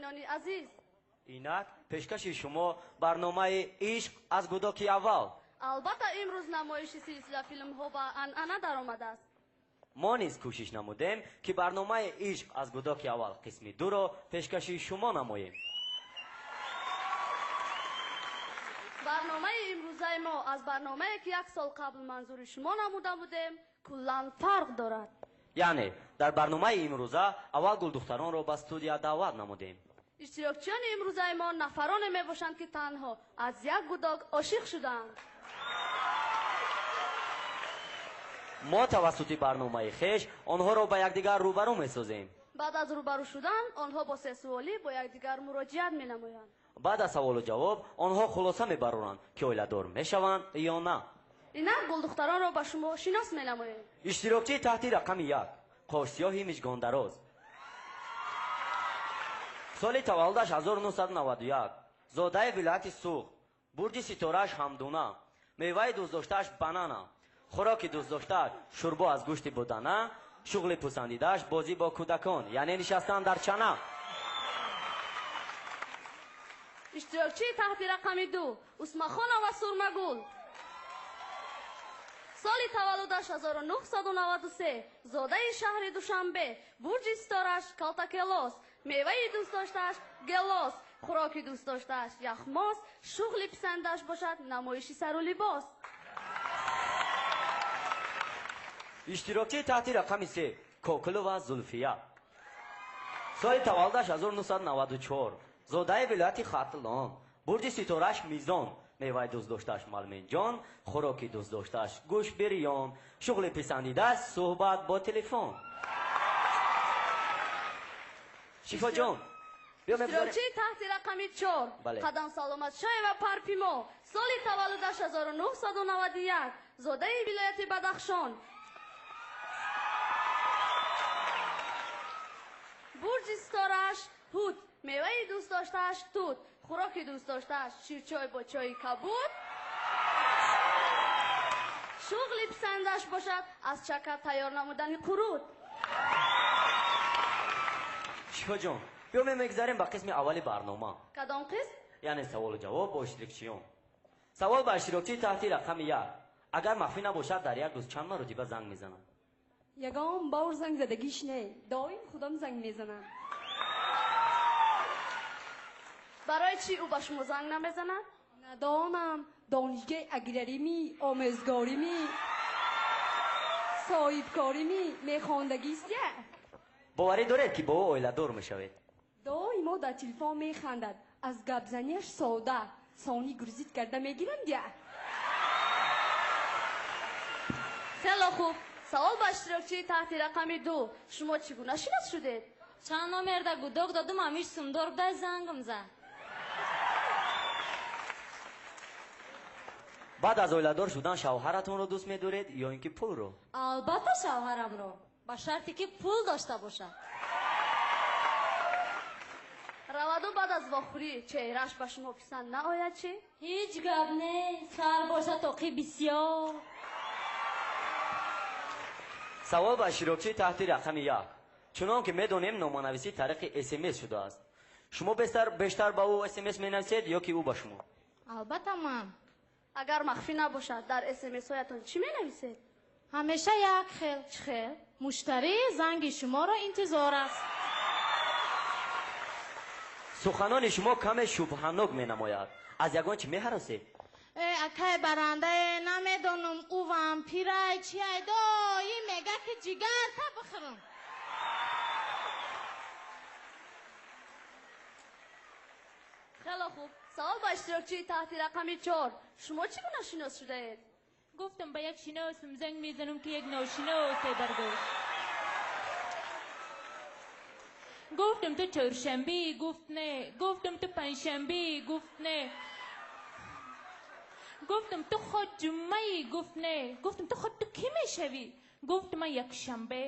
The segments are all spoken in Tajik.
Тамошобинони азиз, инак пешкаши шумо барномаи «Ишқ аз гудоки аввал». Албатта, имрӯз намоиши силсила филмҳо ба анъана даромадааст. Мо низ кӯшиш намудем, ки барномаи «Ишқ аз гудоки аввал» қисми дуро пешкаши шумо намоем. Барномаи имрӯзаи мо аз барномае, ки як сол қабл манзури шумо намуда будем, куллан фарқ дорад. Яъне дар барномаи имрӯза аввал гулдухтаронро ба студия даъват намудем. Иштирокчиёни имрӯзаи мо нафароне мебошанд, ки танҳо аз як гудок ошиқ шудаанд. Мо тавассути барномаи хеш онҳоро ба якдигар рӯбарӯ месозем. Баъд аз рӯбарӯ шудан онҳо бо сесуолӣ бо якдигар муроҷиат менамоянд. Баъд аз саволу ҷавоб онҳо хулоса мебароранд, ки оиладор мешаванд ё на. Инак гулдухтаронро ба шумо шинос менамоем. Иштирокчии таҳти рақами 1, қошсиёҳи мижгондароз, соли таваллудаш 1991, зодаи вилояти Суғд, бурҷи ситорааш ҳамдуна, меваи дӯстдоштааш банана, хӯроки дӯстдоштааш шӯрбо аз гӯшти будана, шуғли писандидааш бозӣ бо кӯдакон, яъне нишастан дар чана. Иштирокчии таҳти рақами 2, Усмахонова Сурмагул, соли таваллудаш 1993, зодаи шаҳри Душанбе, бурҷи ситорааш калтакелос, меваи дӯстдоштааш гелос, хӯроки дӯстдоштааш яхмоз, шуғли писандааш бошад намоиши сару либос. Иштирокчии таҳти рақами 3, Кокулова Зулфия, соли таваллудаш 1994, зодаи вилояти Хатлон, бурҷи ситорааш мизон, меваи дӯстдоштааш малменҷон, хӯроки дӯстдоштааш гӯшт бирён, шуғли писандидааш суҳбат бо телефон. Шифоҷон, Иштирокчии таҳти рақами 4, Қадам Саломатшоева Парпимо, соли таваллудаш 1991, зодаи вилояти Бадахшон, бурҷи ситорааш ҳут, меваи дӯстдоштааш тут, хӯроки дӯстдоштааш ширчой бо чойи кабуд, шуғли писандааш бошад аз чака тайёр намудани қурут. Шифоҷон, биё мегузарем ба қисми аввали барнома. Кадом қисм? Яъне саволу ҷавоб бо иштирокчиён. Савол ба иштирокчии таҳти рақами 1: агар махфӣ набошад, дар як рӯз чанд маротиба занг мезанад? Ягон бор занг задагиш не, доим худам занг мезанам. Барои чӣ ӯ ба шумо занг намезанад? Надонам, донишгоҳи аграрими, омӯзгорими, соҳибкорими мехондагист я. Боварӣ доред, ки бо ӯ оиладор мешавед? Доимо дар телефон механдад, аз гапзанияш сода, сони грузит карда мегиранд я. Хело хуб. Савол ба иштирокчии таҳти рақами 2: шумо чӣ гуна шинос шудед? Чанд номерда гудок додум, ҳамиш сумдор будай, зангам зад. Баъд аз оиладор шудан шавҳаратонро дӯст медоред ё ин ки пулро? Албатта шавҳарамро, ба шарте ки пул дошта бошад. Раваду баъд аз вохӯрӣ чеҳрааш ба шумо писанд наояд чӣ? Ҳеҷ гап не, сар бошад тоқи бисёр. Савол ба иштирокчии таҳти рақами 1: чунон ки медонем, номанависӣ тариқи СМС шудааст. Шумо бештар ба ӯ СМС менависед ё ки ӯ ба шумо? Албатта ман. Агар махфӣ набошад, дар СМСҳоятон чӣ менависед? Ҳамеша як хел. Чӣ хел? Муштарӣ занги шуморо интизор аст. Суханони шумо каме шубҳанок менамояд. Аз ягон чӣ меҳаросед? Э, акай барандае, намедонам, ӯ вампирай чиай, доим мега, ки ҷигарта бихӯрам. Хело хуб. Савол ба иштирокчии таҳти рақами 4: шумо чӣ гуна шинос шудаед? Гуфтам ба як шиносам занг мезанам, ки як ношиносе бардошт. Гуфтам ту чоршанбе, гуфт не. Гуфтам ту панҷшанбе, гуфт не. Гуфтам ту худ ҷумъаӣ, гуфт не. Гуфтам ту худ ту кӣ мешавӣ? Гуфт ман якшанбе.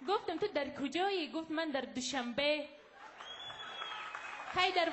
Гуфтам ту дар куҷоӣ? Гуфт ман дар Душанбе. Кай дар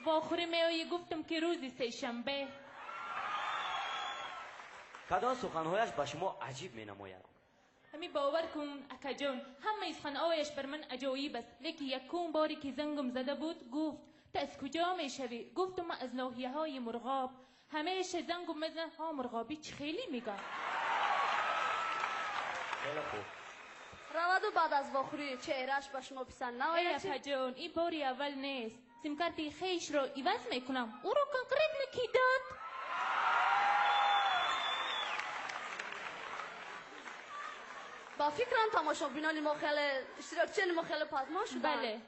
вохӯрӣ меоӣ? Гуфтам ки рӯзи сешанбе. Кадом суханҳояш ба шумо аҷиб менамояд? Ҳами бовар кун акаҷон, ҳамаи суханҳояш бар ман аҷоиб аст, лекин якум боре ки зангам зада буд гуфт ту аз куҷо мешавӣ? Гуфтум ман аз ноҳияҳои Мурғоб. Ҳамеша зангум мезанад, ҳа мурғобӣ чӣ хеле мегӯяд. Хеле хуб. Раваду баъд аз вохӯрӣ чеҳрааш ба шумо писанд Эй наояд чӣ? апаҷон, ин бори аввал нест. Симкарти хешро иваз мекунам. Ӯро конкретно кӣ дод? Ба фикрам тамошобинони мо хеле, иштирокчиёни мо хеле пазмон шуданд. Бале.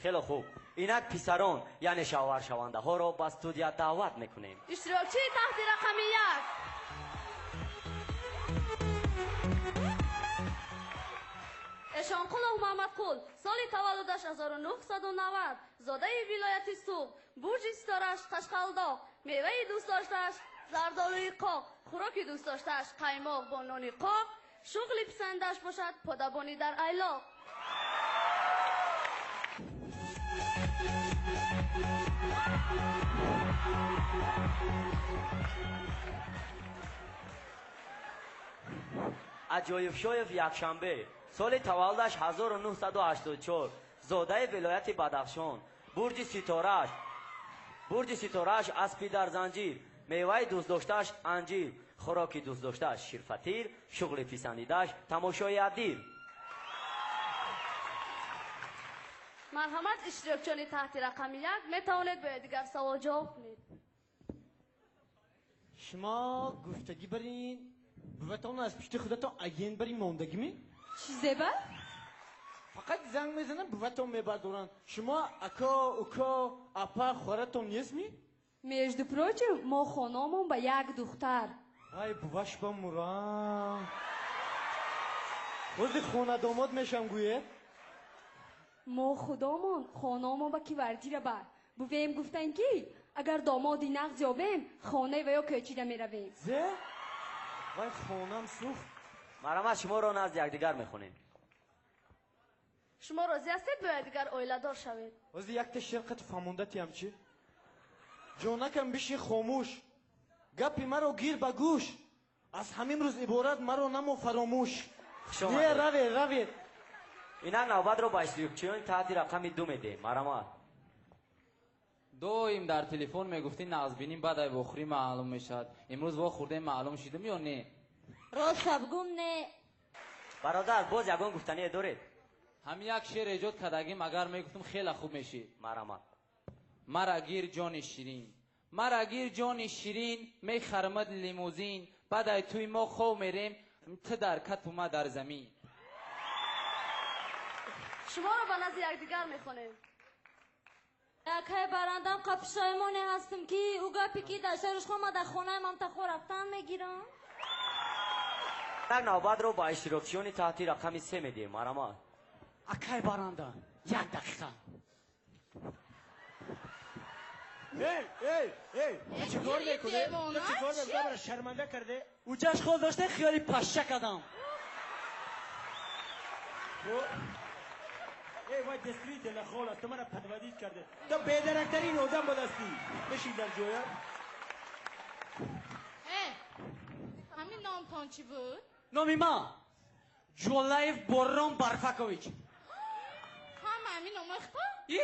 Хеле хуб. Инак писарон, яъне шавҳаршавандаҳоро ба студия даъват мекунем. Иштирокчии таҳти рақами 1. Эшонқулов Муҳаммадқул, соли таваллудаш 1990, зодаи вилояти Суғд, бурҷи ситораш Қашқалдоқ, меваи дӯстдоштааш зардолуи қоқ, хӯроки дӯстдоштааш қаймоқ бо нони қоқ, шуғли писандаш бошад подабонӣ дар айлоқ. Аҷоибшоев якшанбе, соли таваллудаш 1984, зодаи вилояти Бадахшон, бурҷи ситорааш аспи дар занҷир, меваи дӯстдоштааш анҷир, хӯроки дӯстдоштааш ширфатир, шуғли писандидааш тамошои адир. Марҳамат, иштирокчиёни таҳти рақами 1 метавонед бо якдигар савол ҷавоб кунед. Шумо гуфтагӣ барин, буватон аз пушти худатон агент барин мондагӣ ми? Чӣ зеба? Фақат занг мезанам, буватон мебардоранд. Шумо ака, ука, апа, хоратон нест ми? Между прочим, мо хонамон ба як духтар. Вай, буваш ба мурам. Бози хонадомод мешам гӯед? Мо худомон хонамон ба квартира ба. Бувем гуфтан ки агар домоди нағз ёбем, хонаи ва ё кӯчида меравем. Зе? Вай, хонам сӯхт. Марҳамат, шуморо назди якдигар мехонем. Шумо розӣ ҳастед бо якдигар оиладор шавед? Бози якта шер қат фаҳмонда тиям чӣ? Ҷонакам бишин хомӯш, гапи маро гир ба гӯш, аз ҳамин рӯз иборат маро намо фаромӯш. Хуш Не, омадед. равед, равед. Инак навбатро ба иштирокчиёни таҳти рақами 2 медиҳем. Марҳамат. Доим дар телефон мегуфтӣ нағзбинӣ баъд ай вохӯрӣ маълум мешавад. Имрӯз вохӯрдем, маълум шидум ё не? Рост гум не. Бародар, боз ягон гуфтание доред? Ҳамин як шеър эҷод кардагим, агар мегуфтум хеле хуб мешид. Марҳамат. Мара гир ҷони ширин, мара гир ҷони ширин, мехармад лимузин, баъд ай туи мо хов мерем, ту дар кату ма дар замин. Шуморо ба назди якдигар мехонем. Акай барандам қапшаймоне ҳастам ки ӯ гапе ки дар шаҳрушхо ма дар хонаи мамтахо рафтан мегирам. Як навбатро ба иштирокчиёни таҳти рақами 3 медиҳем. Марҳамат. Акай баранда, як дақиқа. Эй, эй, эй, ту чӣ кор мекунӣ? Ту чӣ кор мекунӣ? Маро шарманда карде? Уҷаш хол дошта хиёли пашша кардам. Эй, вай действительно хол аст, ту маро подводить карде. Ту бедарактарин одам будастӣ. Бишин дар ҷоя. Э, ҳамин номтон чӣ буд? Номи ман Ҷолаев Борон Барфакович. Ҳама ҳамин номои худо? И?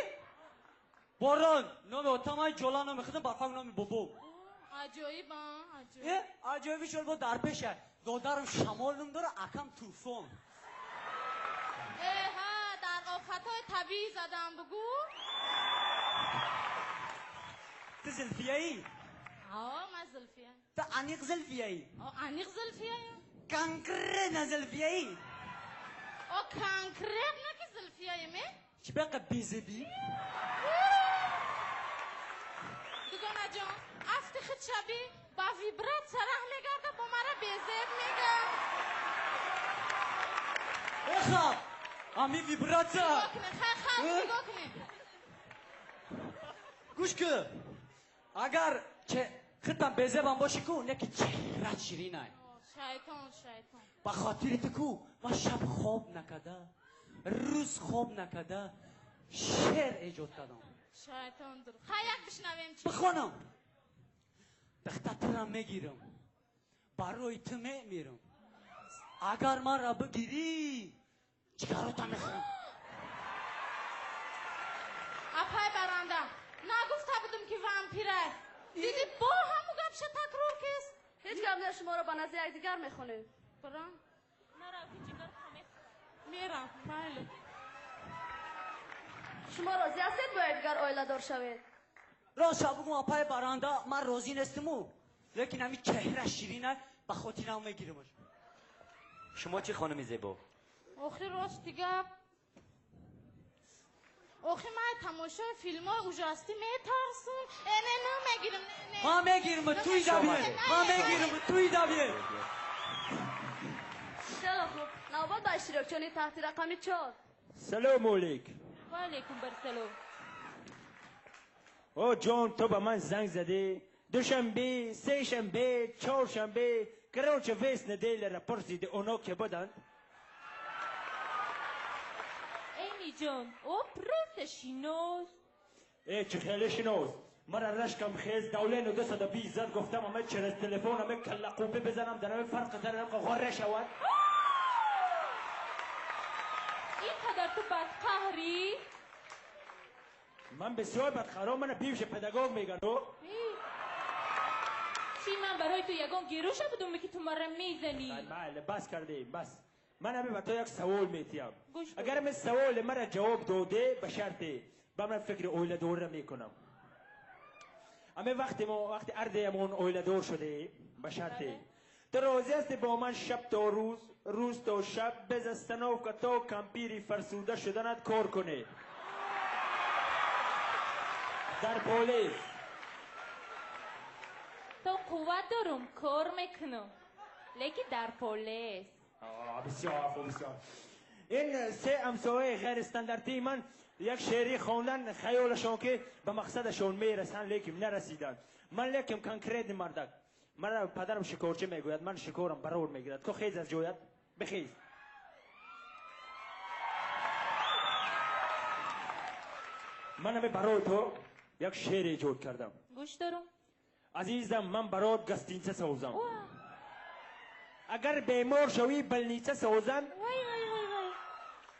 Борон номи отамай, Ҷола номи худам, Барфак номи бобо. Аҷоиб, а, аҷоиб. Э, аҷоиби шол бо дар пеша. Додарам Шамол ном дора, акам Тӯфон. Э, ҳа, дар офатҳои табиӣ задам бугӯ. Ту Зулфияӣ? Ҳо, ман Зулфия. Ту аниқ Зулфияӣ? О, аниқ Зулфияям. Конкретно Зулфияӣ? О, конкретно ки Зулфияем, э? Чӣ бақа безебӣ? Дугонаҷон, афти худ шабӣ ба вибратсия раҳ мегарда, бо мара безеб мега. Эха, ами вибратсия. Нигоҳ кунед, хай, хай, нигоҳ кунед. Гӯш кун. Агар че худтам безебам бошӣ ку, не ки чеҳрат ширинай. Шайтон, шайтон. Ба хотири ту ку, ман шаб хоб накарда, рӯз хоб накарда, шеър эҷод кардам. Шайтон дур. Хай як бишнавем чӣ? Бихонам. Духтатра мегирам. Барои ту мемирам. Агар маро бигирӣ, ҷигарота мехӯрам. Апай баранда, нагуфта будум ки вампирай. Диди бо ҳаму гапша такрор кест. Ҳеҷ гап не, шуморо ба назди якдигар мехонем. Бирам. Нарав, ки ҷигарта мехӯрам. Мерам, майли. Шумо розӣ ҳастед бо якдигар оиладор шавед? Рост бугум, апай баранда, ман розӣ нестиму. Лекин ҳамин чеҳра ширина ба хотирам мегиримаш. Шумо чӣ, хонуми зебо? Охи рости гап. Охи ман тамошои филмҳои ужастӣ метарсум. Э, не, намегирим, не, не. Ман мегирим, туй давие. Ман мегирим, туй давие. Хеле хуб. Навбат ба иштирокчиёни таҳти рақами 4. Салому алейкум. Ва алейкум барсалом. О ҷон, ту ба ман занг задӣ. Душанбе, сешанбе, чоршанбе, короче, весь неделя пурсиди, оно ки буданд? Эми ҷон, о просто шинос. Э, чӣ хеле шинос? Мара рашкам хез, давлену 220 зад, гуфтам ама через телефон ама каллақӯбе бизанам, дар ами фарқ дарам ғорра шавад. Ин қадар ту бадқаҳрӣ? Ман бисёр бадқаҳрам, мана бивши педагог меган, о? Чӣ, ман барои ту ягон гирӯша будум, ки ту мара мезанӣ? Бале, бас кардем, бас. Ман ҳами ба ту як савол метиҳам. Гӯш кун. Агар ами саволи мара ҷавоб доде, ба шарте, ба ман фикри оиладорро мекунам. Ами вақте мо, вақте ардеямон оиладор шудем, ба шарте. Ту розӣ ҳастӣ бо ман шаб то рӯз, рӯз то шаб, без остановка то кампири фарсуда шуданат кор кунӣ? Дар полис. То қувват дорум, кор мекунам. Лекин дар полис. Бисёр хуб, бисёр. Ин се ҳамсояи ғайристандартии ман як шеъри хондан хаёлашон ки ба мақсадашон мерасанд, лекин нарасиданд. Ман лекин конкретни мардак. Мара падарам шикорчӣ мегӯяд, ман шикорам барор мегирад. Ко хез аз ҷоят? Бихез. Ман ҳаме барои ту як шеър эҷод кардам. Гӯш дорум. Азизам, ман барот гостиница созам. Агар бемор шавӣ, больница созам. Вай, вай, вай, вай.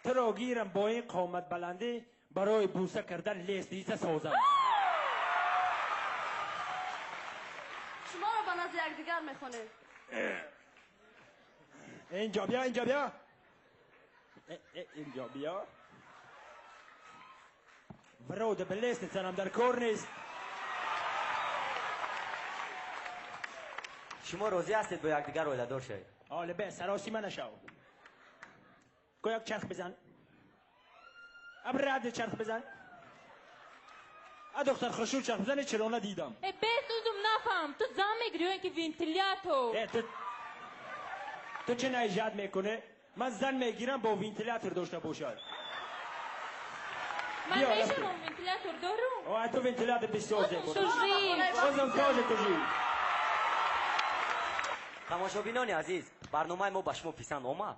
Туро гирам бо ин қоматбаландӣ барои бӯса кардан лестница созам. Шуморо ба назди якдигар мехонем. Инҷо биё, инҷо биё. Инҷо биё. Вроде бы лестница нам дар кор нест. Шумо розӣ ҳастед бо якдигар оиладор шавед? Оле, бе, саросима нашав. Ко як чарх бизан. Абраде чарх бизан. А духтар хушрӯ чарх бизани чаро надидам? Э, бес узум нафаҳм, ту зан мегирӣ ё ин ки вентилятор? Э, ту чӣ наижад мекунӣ? Ман зан мегирам бо вентилятор дошта бошад. Ман Биё, мешавам, вентилятор дорум. О, ту вентилятор бисёр зебо. Тужи. Озам тоже тужи. Тамошобинони азиз, барномаи мо ба шумо писанд омад?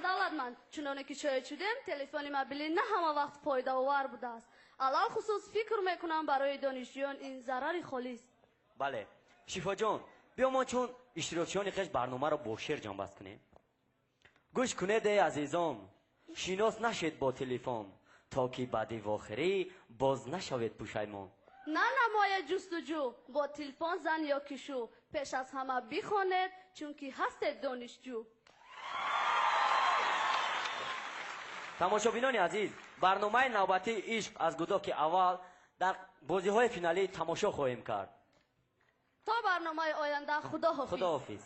Давлатманд, чуноне ки шоҳид шудем, телефони мобилӣ на ҳама вақт фоидаовар будааст. Алалхусус фикр мекунам барои донишҷӯён ин зарари холист. Бале, Шифоҷон, биё мо чун иштирокчиёни хеш барномаро бо шеър ҷамъбаст кунем. Гӯш кунед, эй азизон, шинос нашед бо телефон, то ки баъди вохирӣ боз нашавед пушаймон. На намояд ҷустуҷӯ бо телефон зан ё кишу, пеш аз ҳама бихонед, чунки ҳастед донишҷӯ. Тамошобинони азиз, барномаи навбатии ишқ аз гудоки аввал дар бозиҳои финалӣ тамошо хоҳем кард. То барномаи оянда, худоҳофиз. Худоҳофиз.